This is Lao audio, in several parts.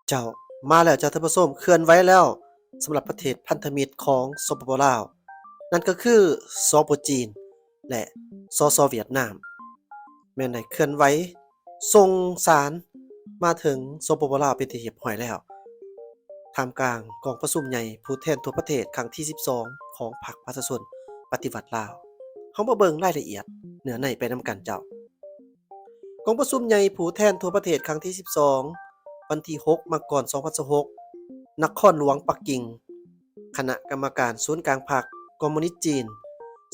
ເຈົ້າ ມາແລ້ວເຈົ້າທ່ານຜູ້ຊົມ, ເຄື່ອນໄຫວແລ້ວສຳລັບປະເທດພັນທະມິດຂອງ ສປປ ລາວ, ນັ້ນກໍຄື ສປ ຈີນ ແລະ ສສ ຫວຽດນາມ ແມ່ນໄດ້ເຄື່ອນໄຫວສົ່ງສານມາເຖິງ ສປປ ລາວ ເປັນທີ່ຮຽບຮ້ອຍແລ້ວ ທ່າມກາງກອງປະຊຸມໃຫຍ່ຜູ້ແທນທົ່ວປະເທດຄັ້ງທີສິບສອງຂອງພັກປະຊາຊົນປະຕິວັດລາວ. ເຮົາມາເບິ່ງລາຍລະອຽດເນື້ອໃນໄປນຳກັນເຈົ້າ. ກອງປະຊຸມໃຫຍ່ຜູ້ແທນທົ່ວປະເທດຄັ້ງທີສິບສອງ ວັນທີຫົກ ມັງກອນ ສອງພັນຊາວຫົກ ນະຄອນຫຼວງປັກກິ່ງ, ຄະນະກຳມະການສູນກາງພັກຄອມມູນິດຈີນ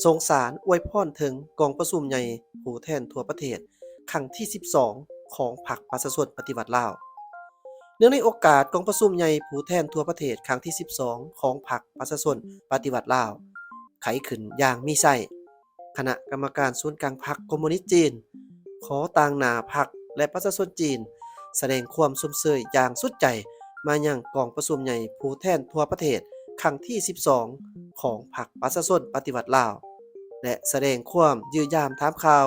ສົ່ງສານອວຍພອນເຖິງກອງປະຊຸມໃຫຍ່ຜູ້ແທນທົ່ວປະເທດຄັ້ງທີສິບສອງຂອງພັກປະຊາຊົນປະຕິວັດລາວ. ເນື່ອງໃນໂອກາດກອງປະຊຸມໃຫຍ່ຜູ້ແທນທົ່ວປະເທດຄັ້ງທີສິບສອງຂອງພັກປະຊາຊົນປະຕິວັດລາວ ໄຂຂຶ້ນຢ່າງມີໄຊ, ຄະນະກຳມະການສູນກາງພັກຄອມມູນິດຈີນ ຂໍຕາງໜ້າພັກ ແລະ ປະຊາຊົນຈີນ ສະແດງຄວາມຊົມເຊີຍຢ່າງສຸດໃຈມາຍັງກອງປະຊຸມໃຫຍ່ຜູ້ແທນທົ່ວປະເທດຄັ້ງທີສິບສອງຂອງພັກປະຊາຊົນປະຕິວັດລາວ ແລະ ສະແດງຄວາມຢ້ຽມຢາມຖາມຂ່າວ,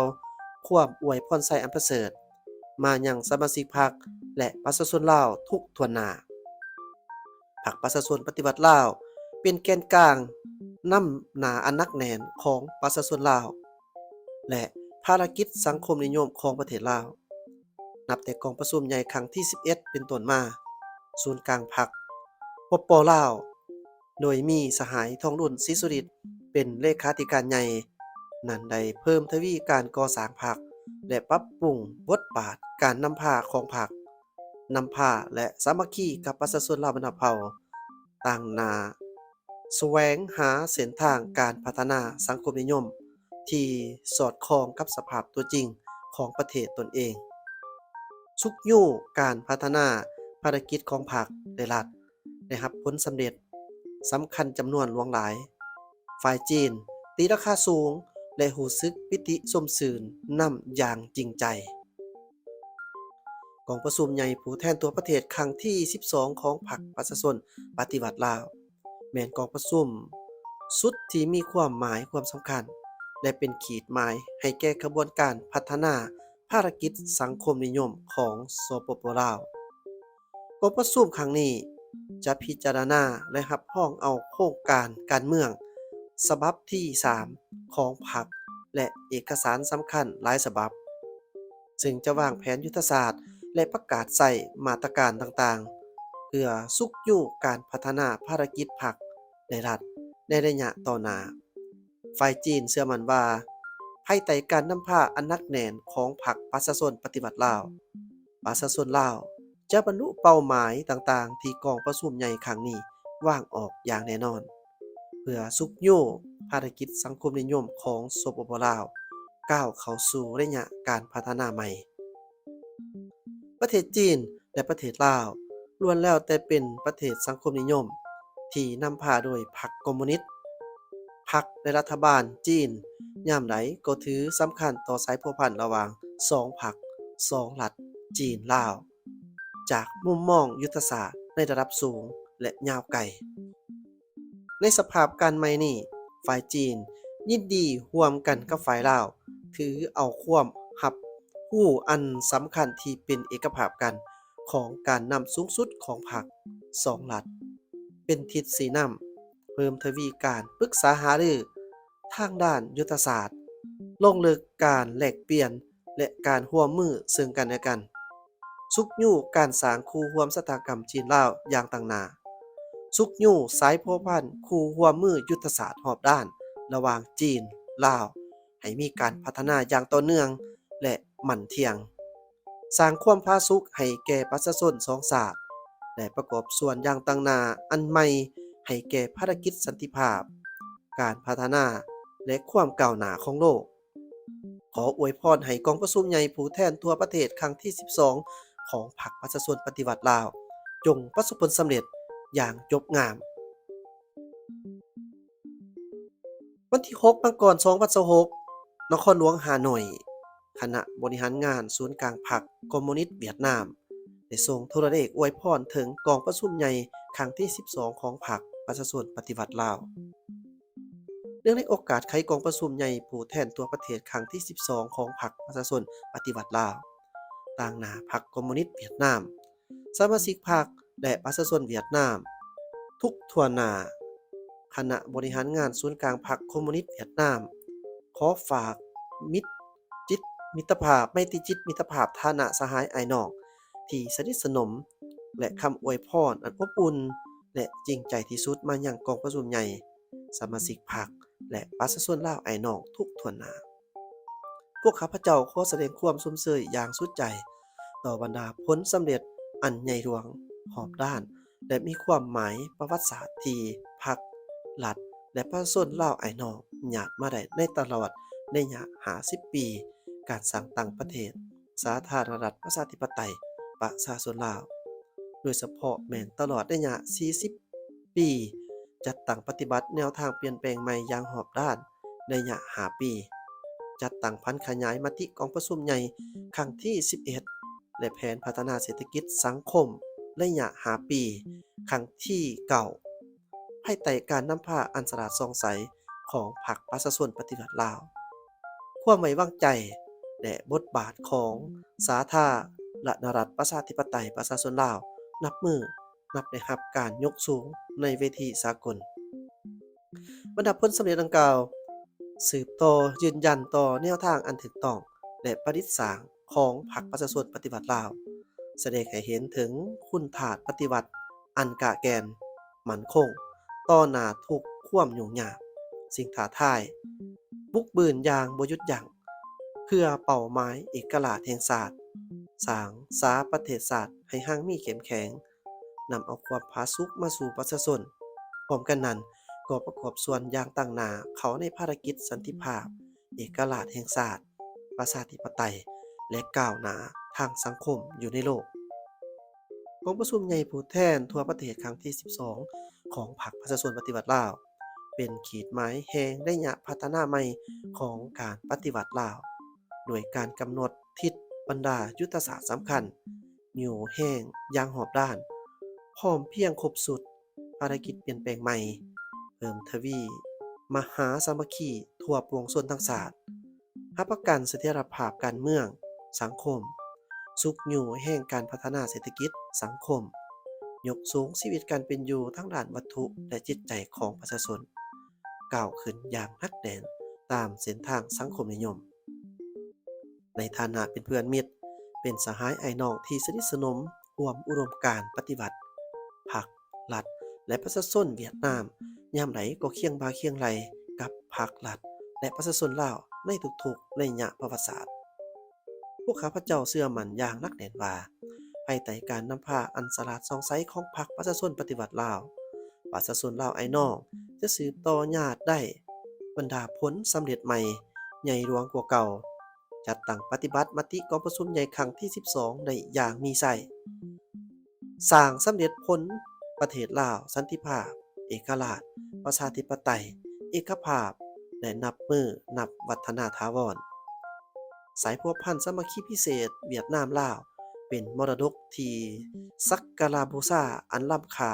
ຄວາມອວຍພອນໄຊອັນປະເສີດ ມາຍັງສະມາຊິກພັກ ແລະ ປະຊາຊົນລາວທຸກຖ້ວນໜ້າ. ພັກປະຊາຊົນປະຕິວັດລາວ ເປັນແກນກາງນຳໜ້າອັນໜັກແໜ້ນຂອງປະຊາຊົນລາວ ແລະ ພາລະກິດສັງຄົມນິຍົມຂອງປະເທດລາວ. ນັບແຕ່ກອງປະຊຸມໃຫຍ່ຄັ້ງທີສິບເອັດເປັນຕົ້ນມາ, ສູນກາງພັກ ປປ ລາວ ໂດຍມີສະຫາຍ ທອງລຸນ ສີສຸລິດ ເປັນເລຂາທິການໃຫຍ່ ນັ້ນໄດ້ເພີ່ມທະວີການກໍ່ສ້າງພັກ ແລະ ປັບປຸງບົດບາດການນຳພາຂອງພັກ, ນຳພາ ແລະ ສາມັກຄີກັບປະຊາຊົນລາວບັນດາເຜົ່າ, ຕາງໜ້າສະແຫວງຫາເສັ້ນທາງການພັດທະນາສັງຄົມນິຍົມທີ່ສອດຄ່ອງກັບສະພາບຕົວຈິງຂອງປະເທດຕົນເອງ, ຊຸກຍູ້ການພັດທະນາພາລະກິດຂອງພັກ ແລະ ລັດ ໄດ້ຮັບຜົນສຳເລັດສຳຄັນຈຳນວນຫຼວງຫຼາຍ. ຝ່າຍຈີນຕີລາຄາສູງ ແລະ ຮູ້ສຶກປີຕິຊົມຊື່ນນຳຢ່າງຈິງໃຈ. ກອງປະຊຸມໃຫຍ່ຜູ້ແທນທົ່ວປະເທດຄັ້ງທີສິບສອງຂອງພັກປະຊາຊົນປະຕິວັດລາວ ແມ່ນກອງປະຊຸມສຸດທີ່ມີຄວາມໝາຍຄວາມສຳຄັນ ແລະ ເປັນຂີດໝາຍໃຫ້ແກ່ຂະບວນການພັດທະນາພາລະກິດສັງຄົມນິຍົມຂອງ ສປປ ລາວ. ກອງປະຊຸມຄັ້ງນີ້ຈະພິຈາລະນາ ແລະ ຮັບຮອງເອົາໂຄງການການເມືອງສະບັບທີສາມຂອງພັກ ແລະ ເອກະສານສຳຄັນຫຼາຍສະບັບ, ເຊິ່ງຈະວາງແຜນຍຸດທະສາດ ແລະ ປະກາດໃຊ້ມາດຕະການຕ່າງໆ ເພື່ອຊຸກຍູ້ການພັດທະນາພາລະກິດພັກ ແລະ ລັດໃນໄລຍະຕໍ່ໜ້າ. ຝ່າຍຈີນເຊື່ອໝັ້ນວ່າ ພາຍໃຕ້ການນຳພາອັນໜັກແໜ້ນຂອງພັກປະຊາຊົນປະຕິວັດລາວ, ປະຊາຊົນລາວຈະບັນລຸເປົ້າໝາຍຕ່າງໆທີ່ກອງປະຊຸມໃຫຍ່ຄັ້ງນີ້ວາງອອກຢ່າງແນ່ນອນ, ເພື່ອຊຸກຍູ້ພາລະກິດສັງຄົມນິຍົມຂອງ ສປປ ລາວ ກ້າວເຂົ້າສູ່ໄລຍະການພັດທະນາໃໝ່. ປະເທດຈີນ ແລະ ປະເທດລາວ ລ້ວນແລ້ວແຕ່ເປັນປະເທດສັງຄົມນິຍົມທີ່ນຳພາໂດຍພັກຄອມມູນິດ. ພັກ ແລະ ລັດຖະບານຈີນຍາມໃດກໍຖືສຳຄັນຕໍ່ສາຍພົວພັນລະຫວ່າງສອງພັກສອງລັດ ຈີນ-ລາວ ຈາກມຸມມອງຍຸດທະສາດໃນລະດັບສູງ ແລະ ຍາວໄກ. ໃນສະພາບການໃໝ່ນີ້, ຝ່າຍຈີນຍິນດີຮ່ວມກັນກັບຝ່າຍລາວ ຖືເອົາຄວາມຮັບຮູ້ອັນສຳຄັນທີ່ເປັນເອກະພາບກັນຂອງການນຳສູງສຸດຂອງພັກສອງລັດ ເປັນທິດຊີ້ນຳ, ເພີ່ມທະວີການປຶກສາຫາລືທາງດ້ານຍຸດທະສາດ, ລົງເລິກການແລກປ່ຽນ ແລະ ການຮ່ວມມືເຊິ່ງກັນແລະກັນ, ຊຸກຍູ້ການສ້າງຄູ່ຮ່ວມຊະຕາກຳຈີນ-ລາວຢ່າງຕັ້ງໜ້າ, ຊຸກຍູ້ສາຍພົວພັນຄູ່ຮ່ວມມືຍຸດທະສາດຮອບດ້ານລະຫວ່າງຈີນ-ລາວໃຫ້ມີການພັດທະນາຢ່າງຕໍ່ເນື່ອງ ແລະ ໝັ້ນທ່ຽງ, ສ້າງຄວາມຜາສຸກໃຫ້ແກ່ປະຊາຊົນສອງຊາດ ແລະ ປະກອບສ່ວນຢ່າງຕັ້ງໜ້າອັນໃໝ່ໃຫ້ແກ່ພາລະກິດສັນຕິພາບ, ການພັດທະນາ ແລະ ຄວາມກ້າວໜ້າຂອງໂລກ. ຂໍອວຍພອນໃຫ້ກອງປະຊຸມໃຫຍ່ຜູ້ແທນທົ່ວປະເທດຄັ້ງທີສິບສອງຂອງພັກປະຊາຊົນປະຕິວັດລາວ ຈົ່ງປະສົບຜົນສຳເລັດຢ່າງຈົບງາມ. ວັນທີຫົກ ມັງກອນ ສອງພັນຊາວຫົກ, ນະຄອນຫຼວງຮ່າໂນ້ຍ, ຄະນະບໍລິຫານງານສູນກາງພັກຄອມມູນິດຫວຽດນາມ ໄດ້ສົ່ງໂທລະເລກອວຍພອນເຖິງກອງປະຊຸມໃຫຍ່ຄັ້ງທີສິບສອງຂອງພັກປະຊາຊົນປະຕິວັດລາວ. ເນື່ອງໃນໂອກາດໄຂກອງປະຊຸມໃຫຍ່ຜູ້ແທນທົ່ວປະເທດຄັ້ງທີສິບສອງຂອງພັກປະຊາຊົນປະຕິວັດລາວ, ຕາງໜ້າພັກຄອມມູນິດຫວຽດນາມ ສະມາຊິກພັກ ແລະ ປະຊາຊົນຫວຽດນາມ ທຸກທົ່ວໜ້າ, ຄະນະບໍລິຫານງານສູນກາງພັກຄອມມູນິດຫວຽດນາມ ຂໍຝາກມິດຈິດມິດຕະພາບ, ໄມຕີຈິດມິດຕະພາບ ຖານະສະຫາຍອ້າຍນ້ອງທີ່ສະໜິດສະໜົມ ແລະ ຄຳອວຍພອນອັນອົບອຸ່ນ ແລະ ຈິງໃຈທີ່ສຸດມາຍັງກອງປະຊຸມໃຫຍ່ ສະມາຊິກພັກ ແລະ ປະຊາຊົນລາວອ້າຍນ້ອງທຸກທົ່ວໜ້າ. ພວກຂ້າພະເຈົ້າຂໍສະແດງຄວາມຊົມເຊີຍຢ່າງສຸດໃຈຕໍ່ບັນດາຜົນສຳເລັດອັນໃຫຍ່ຫຼວງຮອບດ້ານ ແລະ ມີຄວາມໝາຍປະຫວັດສາດທີ່ພັກ, ລັດ ແລະ ປະຊາຊົນລາວອ້າຍນ້ອງຍາດມາໄດ້ໃນຕະຫຼອດໄລຍະຫ້າສິບປີການສ້າງຕັ້ງປະເທດ ສາທາລະນະລັດປະຊາທິປະໄຕປະຊາຊົນລາວ, ໂດຍສະເພາະແມ່ນຕະຫຼອດໄລຍະສີ່ສິບປີຈັດຕັ້ງປະຕິບັດແນວທາງປ່ຽນແປງໃໝ່ຢ່າງຮອບດ້ານໄລຍະຫ້າປີ, ຈັດຕັ້ງຜັນຂະຫຍາຍມະຕິກອງປະຊຸມໃຫຍ່ຄັ້ງທີສິບເອັດ ແລະ ແຜນພັດທະນາເສດຖະກິດສັງຄົມໄລຍະຫ້າປີຄັ້ງທີເກົ້າ ພາຍໃຕ້ການນຳພາອັນສະຫຼາດສ່ອງໃສຂອງພັກປະຊາຊົນປະຕິວັດລາວ. ຄວາມໄວ້ວາງໃຈ ແລະ ບົດບາດຂອງສາທາລະນະລັດປະຊາທິປະໄຕປະຊາຊົນລາວ ນັບມື້ນັບໄດ້ຮັບການຍົກສູງໃນເວທີສາກົນ. ບັນດາຜົນສຳເລັດດັ່ງກ່າວ ສືບຕໍ່ຢືນຢັນຕໍ່ແນວທາງອັນຖືກຕ້ອງ ແລະ ປະດິດສ້າງຂອງພັກປະຊາຊົນປະຕິວັດລາວ, ສະແດງໃຫ້ເຫັນເຖິງຄຸນທາດປະຕິວັດອັນກະແກ່ນ ໝັ້ນຄົງຕໍ່ໜ້າທຸກຄວາມຫຍຸ້ງຍາກ, ສິ່ງທ້າທາຍ, ບຸກບືນຢ່າງບໍ່ຢຸດຢັ້ງ ເພື່ອເປົ້າໝາຍເອກະລາດແຫ່ງຊາດ, ສ້າງສາປະເທດຊາດໃຫ້ຮັ່ງມີເຂັ້ມແຂງ, ນຳເອົາຄວາມຜາສຸກມາສູ່ປະຊາຊົນ. ພ້ອມກັນນັ້ນ ກໍປະກອບສ່ວນຢ່າງຕັ້ງໜ້າເຂົ້າໃນພາລະກິດສັນຕິພາບ, ເອກະລາດແຫ່ງຊາດ, ປະຊາທິປະໄຕ ແລະ ກ້າວໜ້າທາງສັງຄົມຢູ່ໃນໂລກ. ກອງປະຊຸມໃຫຍ່ຜູ້ແທນທົ່ວປະເທດຄັ້ງທີສິບສອງຂອງພັກປະຊາຊົນປະຕິວັດລາວ ເປັນຂີດໝາຍແຫ່ງໄລຍະພັດທະນາໃໝ່ຂອງການປະຕິວັດລາວ, ໂດຍການກຳນົດທິດບັນດາຍຸດທະສາດສຳຄັນ, ຍູ້ແຮງຢ່າງຮອບດ້ານ, ພ້ອມພຽງຄົບຊຸດ, ພາລະກິດປ່ຽນແປງໃໝ່, ເພີ່ມທະວີມະຫາສາມັກຄີທົ່ວປວງຊົນທັງຊາດ, ຮັບປະກັນສະຖຽນລະພາບການເມືອງ, ສັງຄົມ, ຊຸກຍູ້ແຮງການພັດທະນາເສດຖະກິດສັງຄົມ, ຍົກສູງຊີວິດການເປັນຢູ່ທັງດ້ານວັດຖຸ ແລະ ຈິດໃຈຂອງປະຊາຊົນ ກ້າວຂຶ້ນຢ່າງໜັກແໜ້ນຕາມເສັ້ນທາງສັງຄົມນິຍົມ. ໃນຖານະເປັນເພື່ອນມິດ, ເປັນສະຫາຍອ້າຍນ້ອງທີ່ສະໜິດສະໜົມຮ່ວມອຸດົມການປະຕິວັດ, ພັກ, ລັດ ແລະ ປະຊາຊົນຫວຽດນາມ ຍາມໃດກໍຄຽງບ່າຄຽງໄຫຼ່ກັບພັກ, ລັດ ແລະ ປະຊາຊົນລາວໃນທຸກໆໄລຍະປະຫວັດສາດ. ພວກຂ້າພະເຈົ້າເຊື່ອໝັ້ນຢ່າງໜັກແໜ້ນວ່າ ພາຍໃຕ້ການນຳພາອັນສະຫຼາດສ່ອງໃສຂອງພັກປະຊາຊົນປະຕິວັດລາວ, ປະຊາຊົນລາວອ້າຍນ້ອງຈະສືບຕໍ່ຍາດໄດ້ບັນດາຜົນສຳເລັດໃໝ່ໃຫຍ່ຫຼວງກວ່າເກົ່າ, ຈັດຕັ້ງປະຕິບັດມະຕິກອງປະຊຸມໃຫຍ່ຄັ້ງທີສິບສອງໄດ້ຢ່າງມີໄຊ, ສ້າງສຳເລັດຜົນປະເທດລາວສັນຕິພາບ, ເອກະລາດ, ປະຊາທິປະໄຕ, ເອກະພາບ ແລະ ນັບມື້ນັບວັດທະນາຖາວອນ. ສາຍພົວພັນສາມັກຄີພິເສດຫວຽດນາມ-ລາວ ເປັນມໍລະດົກທີ່ສັກກາລະບູຊາອັນລ້ຳຄ່າ,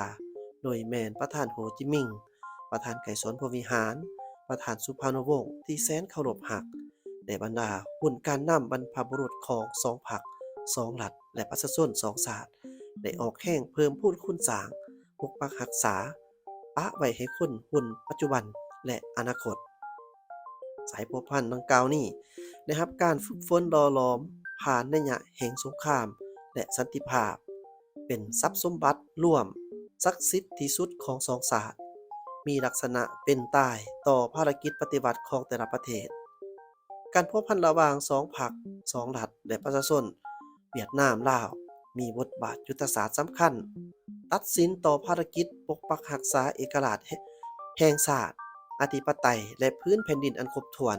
ໂດຍແມ່ນປະທານໂຮຈິມິງ, ປະທານໄກສອນພົມວິຫານ, ປະທານສຸພານຸວົງທີ່ແສນເຄົາລົບຮັກ ແລະ ບັນດາຮຸ່ນການນຳບັນພະບຸລຸດຂອງສອງພັກ, ສອງລັດ ແລະ ປະຊາຊົນສອງຊາດ ໄດ້ອອກແຮງເພີ່ມພູນຄູນສ້າງ, ປົກປັກຮັກສາ, ປະໄວ້ໃຫ້ຄົນຮຸ່ນປັດຈຸບັນ ແລະ ອະນາຄົດ. ສາຍພົວພັນດັ່ງກ່າວນີ້ໄດ້ຮັບການຝຶກຝົນຫຼໍ່ຫຼອມຜ່ານໄລຍະແຫ່ງສົງຄາມ ແລະ ສັນຕິພາບ, ເປັນຊັບສົມບັດລວມສັກສິດທີ່ສຸດຂອງສອງຊາດ, ມີລັກສະນະເປັນຕາຍຕໍ່ພາລະກິດປະຕິວັດຂອງແຕ່ລະປະເທດ. ການພົວພັນລະຫວ່າງສອງພັກ, ສອງລັດ ແລະ ປະຊາຊົນ ຫວຽດນາມ-ລາວ ມີບົດບາດຍຸດທະສາດສຳຄັນ, ຕັດສິນຕໍ່ພາລະກິດປົກປັກຮັກສາເອກະລາດແຫ່ງຊາດ, ອະທິປະໄຕ ແລະ ພື້ນແຜ່ນດິນອັນຄົບຖ້ວນ,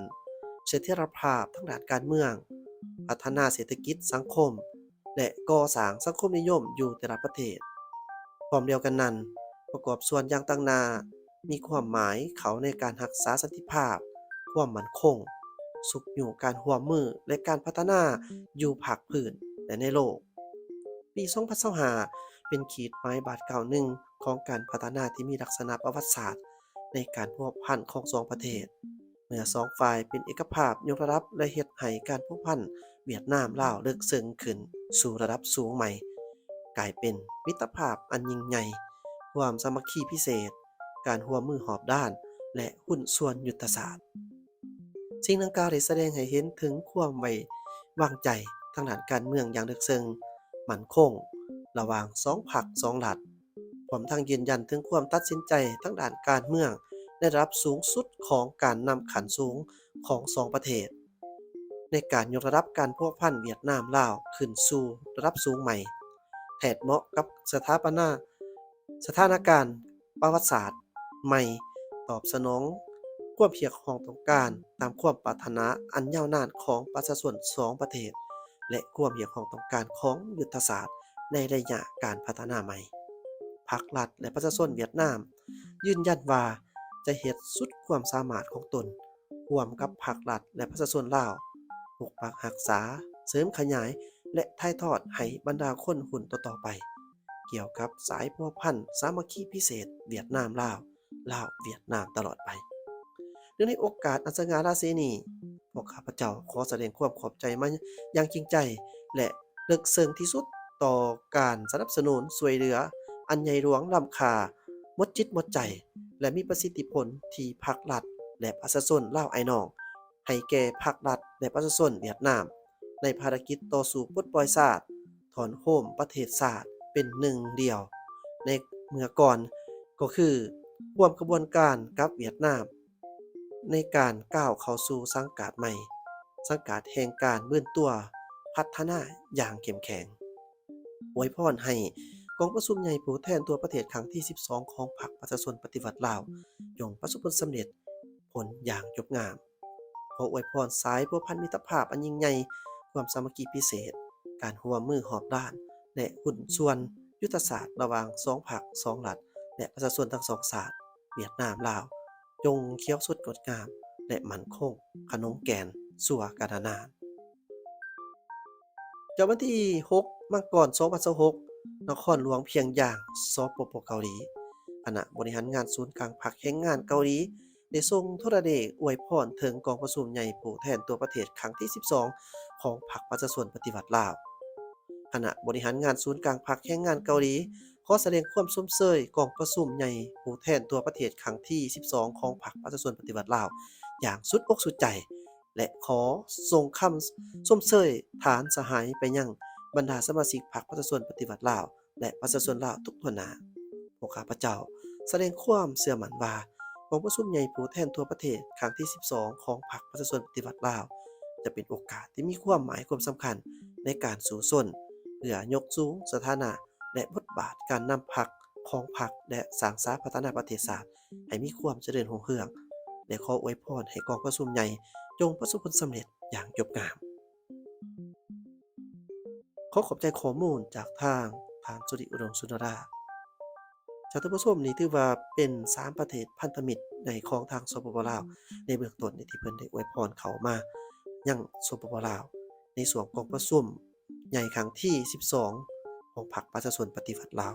ສະຖຽນລະພາບທາງດ້ານການເມືອງ, ພັດທະນາເສດຖະກິດສັງຄົມ ແລະ ກໍ່ສ້າງສັງຄົມນິຍົມຢູ່ແຕ່ລະປະເທດ. ພ້ອມດຽວກັນນັ້ນ, ປະກອບສ່ວນຢ່າງຕັ້ງໜ້າ ມີຄວາມໝາຍເຂົ້າໃນການຮັກສາສັນຕິພາບ, ຄວາມໝັ້ນຄົງ, ຊຸກຍູ້ການຮ່ວມມື ແລະ ການພັດທະນາຢູ່ພາກພື້ນ ແລະ ໃນໂລກ. ປີສອງພັນຊາວຫ້າ ເປັນຂີດໝາຍບາດກ້າວໜຶ່ງຂອງການພັດທະນາທີ່ມີລັກສະນະປະຫວັດສາດໃນການພົວພັນຂອງສອງປະເທດ, ເມື່ອສອງຝ່າຍເປັນເອກະພາບ ຍົກລະດັບ ແລະ ເຮັດໃຫ້ການພົວພັນຫວຽດນາມ-ລາວເລິກເຊິ່ງຂຶ້ນສູ່ລະດັບສູງໃໝ່. ກາຍເປັນມິດຕະພາບອັນຍິ່ງໃຫຍ່, ຄວາມສາມັກຄີພິເສດ, ການຮ່ວມມືຮອບດ້ານ ແລະ ຫຸ້ນສ່ວນຍຸດທະສາດ. ສິ່ງດັ່ງກ່າວໄດ້ສະແດງໃຫ້ເຫັນເຖິງຄວາມໄວ້ວາງໃຈທາງດ້ານການເມືອງຢ່າງເລິກເຊິ່ງ, ໝັ້ນຄົງ ລະຫວ່າງສອງພັກສອງລັດ, ພ້ອມທັງຢືນຢັນເຖິງຄວາມຕັດສິນໃຈທາງດ້ານການເມືອງໃນລະດັບສູງສຸດຂອງການນຳຂັ້ນສູງຂອງສອງປະເທດ, ໃນການຍົກລະດັບການພົວພັນຫວຽດນາມ-ລາວຂຶ້ນສູ່ລະດັບສູງໃໝ່, ແທດເໝາະກັບສະຖາປະນາ ສະຖານະການປະຫວັດສາດໃໝ່, ຕອບສະໜອງຄວາມຮຽກຮ້ອງຕ້ອງການຕາມຄວາມປາດຖະໜາອັນຍາວນານຂອງປະຊາຊົນສອງປະເທດ ແລະ ຄວາມຮຽກຮ້ອງຕ້ອງການຂອງຍຸດທະສາດໃນໄລຍະການພັດທະນາໃໝ່. ພັກລັດ ແລະ ປະຊາຊົນຫວຽດນາມຢືນຢັນວ່າຈະເຮັດສຸດຄວາມສາມາດຂອງຕົນ ຮ່ວມກັບພັກລັດ ແລະ ປະຊາຊົນລາວ ປົກປັກຮັກສາ, ເສີມຂະຫຍາຍ ແລະ ຖ່າຍທອດໃຫ້ບັນດາຄົນຮຸ່ນຕໍ່ໆໄປ ກ່ຽວກັບສາຍພົວພັນສາມັກຄີພິເສດຫວຽດນາມ-ລາວ, ລາວ-ຫວຽດນາມຕະຫຼອດໄປ. ເນື່ອງໃນໂອກາດອັນສະຫງ່າລາສີນີ້, ພວກຂ້າພະເຈົ້າຂໍສະແດງຄວາມຂອບໃຈມາຢ່າງຈິງໃຈ ແລະ ເລິກເຊິ່ງທີ່ສຸດຕໍ່ການສະໜັບສະໜູນຊ່ວຍເຫຼືອອັນໃຫຍ່ຫຼວງລ້ຳຄ່າ, ໝົດຈິດໝົດໃຈ ແລະ ມີປະສິດທິຜົນທີ່ພັກລັດ ແລະ ປະຊາຊົນລາວອ້າຍນ້ອງ ໃຫ້ແກ່ພັກລັດ ແລະ ປະຊາຊົນຫວຽດນາມ ໃນພາລະກິດຕໍ່ສູ້ປົດປ່ອຍຊາດ, ຖອນໂຮມປະເທດຊາດເປັນໜຶ່ງດຽວ ໃນເມື່ອກ່ອນ ກໍຄືຮ່ວມຂະບວນການກັບຫວຽດນາມ ໃນການກ້າວເຂົ້າສູ່ສັງກາດໃໝ່, ສັງກາດແຫ່ງການບືນຕົວພັດທະນາຢ່າງເຂັ້ມແຂງ. ອວຍພອນໃຫ້ກອງປະຊຸມໃຫຍ່ຜູ້ແທນທົ່ວປະເທດຄັ້ງທີສິບສອງຂອງພັກປະຊາຊົນປະຕິວັດລາວ ຈົ່ງປະສົບຜົນສຳເລັດ ຜົນຢ່າງຈົບງາມ. ຂໍອວຍພອນສາຍພົວພັນມິດຕະພາບອັນຍິ່ງໃຫຍ່, ຄວາມສາມັກຄີພິເສດ, ການຮ່ວມມືຮອບດ້ານ ແລະ ຫຸ້ນສ່ວນຍຸດທະສາດລະຫວ່າງສອງພັກສອງລັດ ແລະ ປະຊາຊົນທັງສອງຊາດ ຫວຽດນາມ-ລາວ ຈົ່ງຂຽວສົດງົດງາມ ແລະ ໝັ້ນຄົງຂະໜົງແກ່ນຊົ່ວການນານ. ເຈົ້າ ວັນທີຫົກ ມັງກອນ ສອງພັນຊາວຫົກ ນະຄອນຫຼວງພຽງຢາງ ສປປ ເກົາຫຼີ, ຄະນະບໍລິຫານງານສູນກາງພັກແຮງງານເກົາຫຼີ ໄດ້ສົ່ງໂທລະເລກອວຍພອນເຖິງກອງປະຊຸມໃຫຍ່ຜູ້ແທນທົ່ວປະເທດຄັ້ງທີສິບສອງຂອງພັກປະຊາຊົນປະຕິວັດລາວ. ຄະນະບໍລິຫານງານສູນກາງພັກແຮງງານເກົາຫຼີ ຂໍສະແດງຄວາມຊົມເຊີຍກອງປະຊຸມໃຫຍ່ຜູ້ແທນທົ່ວປະເທດຄັ້ງທີສິບສອງຂອງພັກປະຊາຊົນປະຕິວັດລາວຢ່າງສຸດອົກສຸດໃຈ ແລະ ຂໍສົ່ງຄຳຊົມເຊີຍຖານສະຫາຍໄປຍັງບັນດາສະມາຊິກພັກປະຊາຊົນປະຕິວັດລາວ ແລະ ປະຊາຊົນລາວທຸກທົ່ວໜ້າ. ພວກຂ້າພະເຈົ້າສະແດງຄວາມເຊື່ອໝັ້ນວ່າ ກອງປະຊຸມໃຫຍ່ຜູ້ແທນທົ່ວປະເທດຄັ້ງທີສິບສອງຂອງພັກປະຊາຊົນປະຕິວັດລາວ ຈະເປັນໂອກາດທີ່ມີຄວາມໝາຍຄວາມສຳຄັນໃນການສູ້ຊົນ ເພື່ອຍົກສູງສະຖານະ ແລະ ບົດບາດການນຳພັກຂອງພັກ ແລະ ສ້າງສາພັດທະນາປະເທດຊາດໃຫ້ມີຄວາມຈະເລີນຮຸ່ງເຮືອງ ແລະ ຂໍອວຍພອນໃຫ້ກອງປະຊຸມໃຫຍ່ຈົ່ງປະສົບຜົນສຳເລັດຢ່າງຈົບງາມ. ຂໍຂອບໃຈຂໍ້ມູນຈາກທາງທ່ານ ສຸລິ ອຸດົມສຸນດາລາ. ເຈົ້າ ທ່ານຜູ້ຊົມ, ນີ້ຖືວ່າເປັນສາມປະເທດພັນທະມິດໃນຂອງທາງ ສປປ ລາວ ໃນເບື້ອງຕົ້ນນີ້ ທີ່ເພິ່ນໄດ້ອວຍພອນເຂົ້າມາຍັງ ສປປ ລາວ ໃນຊ່ວງກອງປະຊຸມໃຫຍ່ຄັ້ງທີສິບສອງຂອງພັກປະຊາຊົນປະຕິວັດລາວ.